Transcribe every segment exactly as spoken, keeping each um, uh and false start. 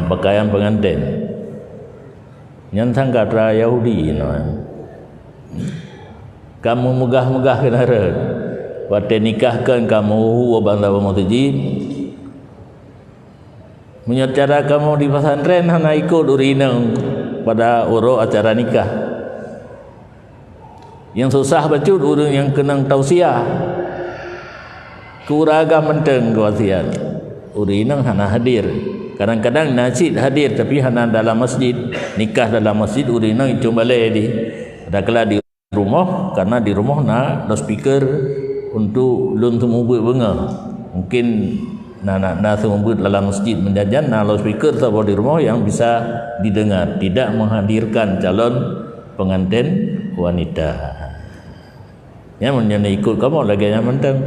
Pakaian pengantin. Nyan sangka atra Yahudi nyan. Kamoe meugah-meugah keunan rot. Watée nikah kan kamoe hu bansa meuseujid. Meunyoe cara kamoe di pesantren hana ikot ureuëng inong pada uroe acara nikah. Nyang susah bacut ureuëng nyang keunong tausiah. Keuraga mantong keu wasiat. Ureuëng inong hana hadir. Kadang-kadang na cit hadir tapi hana dalam masjid. Nikah dalam masjid ureuëng inong icong balée di. Ada kala di rumoh, karena di rumoh na loudspeaker untuk lôn seumeubeuet beungoh. Mungkin na, na, na seumeubeuet dalam masjid meujajan, na loudspeaker saboh di rumoh yang bisa didengar, tidak menghadirkan calon pengantin wanita. Nyan meunyoe ikot kamoe lagée nyan mantong.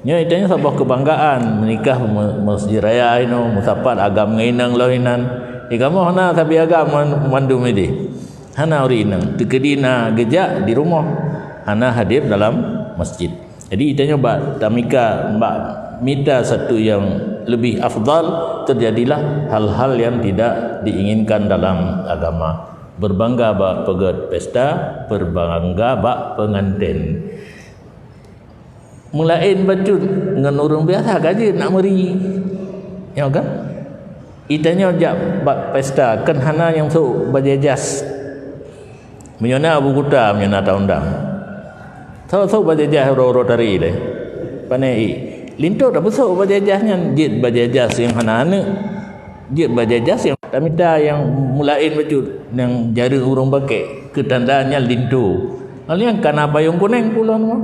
Nyoe itanyoe saboh keubanggaan meunikah me-, Masjid Raya inoe, meusapat agam ngon inong lom inan. Di kamoe hana sabe agam man-, mandum ideh. Hana ureuëng inong. Teukeudi na geujak di rumoh, hana hadir dalam masjid. Jadi itanyoe bak tamika, bak mita satu yang lebih afdal, terjadilah hal-hal yang tidak diinginkan dalam agama. Berbangga bak peugét pesta, berbangga bak pengantin. Meulaén bacut ngon ureuëng biasa ka jeuet nak meuri. Nyoe kan? Itanyoe jak bak pesta, kan hana nyang sôk bajée jas. Meunyoe na Abu Kuta, meunyoe na taundang. Sôk-sôk bajée jas uroe-uroe tari lé. Pane i. Linto tapeusôk bajée jas nyan, jeuet bajée jas nyang hana aneuëk. Jeuet bajée jas nyang tamita nyang meulaén bacut, nyang jareueng ureuëng pakai. Keu tanda nyan linto. Ngon nyan kana payong kunéng pulon mah.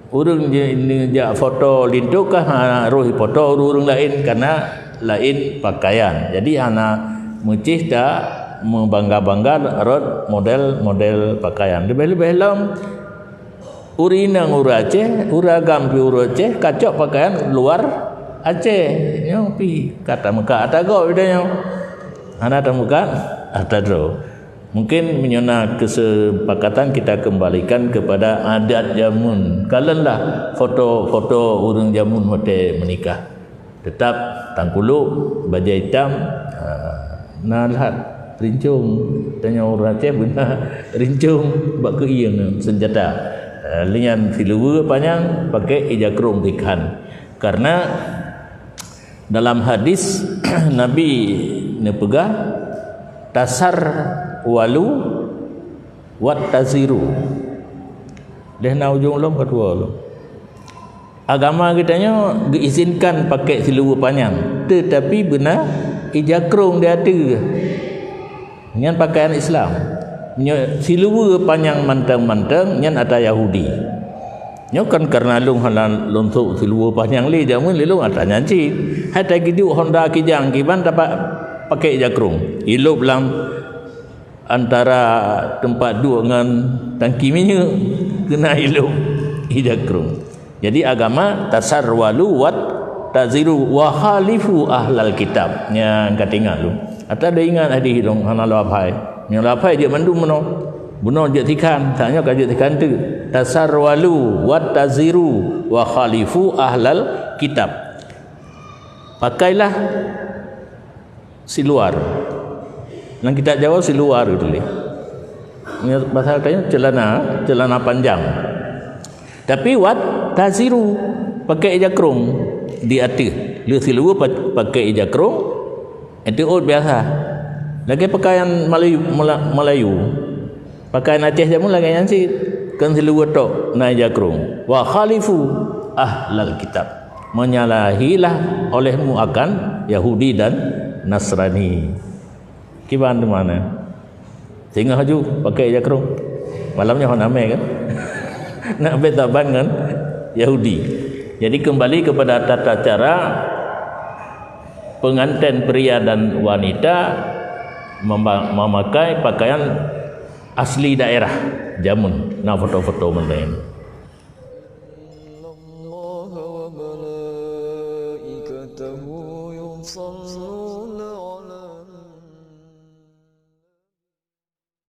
Ureuëng je-, neujak foto linto kah, ha, roh foto ureuëng laén kana laén pakaian. Jadi hana meucih ta meubangga-bangga rot model-model pakaian. Leubeh-leubeh lom ureuëng inong ureuëng Aceh, ureuëng agam pih ureuëng Aceh, kacok pakaian luar Aceh. Nyoe pih ka tameukat ata gob ida nyoe. Hana tameukat ata droe. Mungkin meunyoe na keuseumpakatan kita kembalikan kepada adat jameun. Kalonlah foto-foto ureuëng jameun watée meunikah. Tetap tangkuluk, bajée itam, ha, na that rincong. Tanyoe ureuëng Aceh beuna rincong bak keuieng senjata. Ha, lé nyan siluweue panyang pakai ija krong tikhan. Karena dalam hadis Nabi neupeugah, "Tasar walu wat taziru." Deh na ujong lom keudua lom. Agama geutanyoe geuizinkan pakai siluweue panyang, tetapi beuna ija krong di ateueh. Nyan pakaian Islam. Nyoe siluweue panyang mantong-mantong nyan ata Yahudi. Nyoe kan karena lôn hana lôn sôk siluweue panyang lé jameun lé lôn ata nyan cit. Hai tagiduek Honda Kijang kiban tapak pakai ija krong. Ilop lam antara teumpat duek ngon tangki minyeuk keuna ilop ija krong. Jadi agama tasarwalu wat taziru wa khalifu ahlal kitab. Nyang ka teuingat lôn. Ata deuh ingat hadih lôn hana lôn aphai. Nyang lôn aphai jeuet mandum meunoe. Bunoe jeuet tikhan, tanyoe ka jeuet tikhan teuk. Tasarwalu wat taziru wa khalifu ahlal kitab. Pakailah siluar. Nang kitab Jawa siluar geutuléh. Bahasa tanyoe celana, celana panjang. Tapi wat taziru pakai ija krong di ateueh. Lheueh siluweue pa-, pakai ija krong, itu ôt biasa. Lagée pakaian Melayu, Mela-, Melayu. Pakaian Aceh jameun lagée nyan cit. Kan siluweue tok na ija krong. Wa khalifu ahlal kitab. Menyalahilah olehmu akan Yahudi dan Nasrani. Kiban di mana? Singoh aju pakai ija krong. Malam nyoe hana mé kan? Nak beda ban ngon Yahudi. Jadi kembali kepada tata cara pengantin pria dan wanita mema-, memakai pakaian asli daerah jameun. Na foto-foto mantong.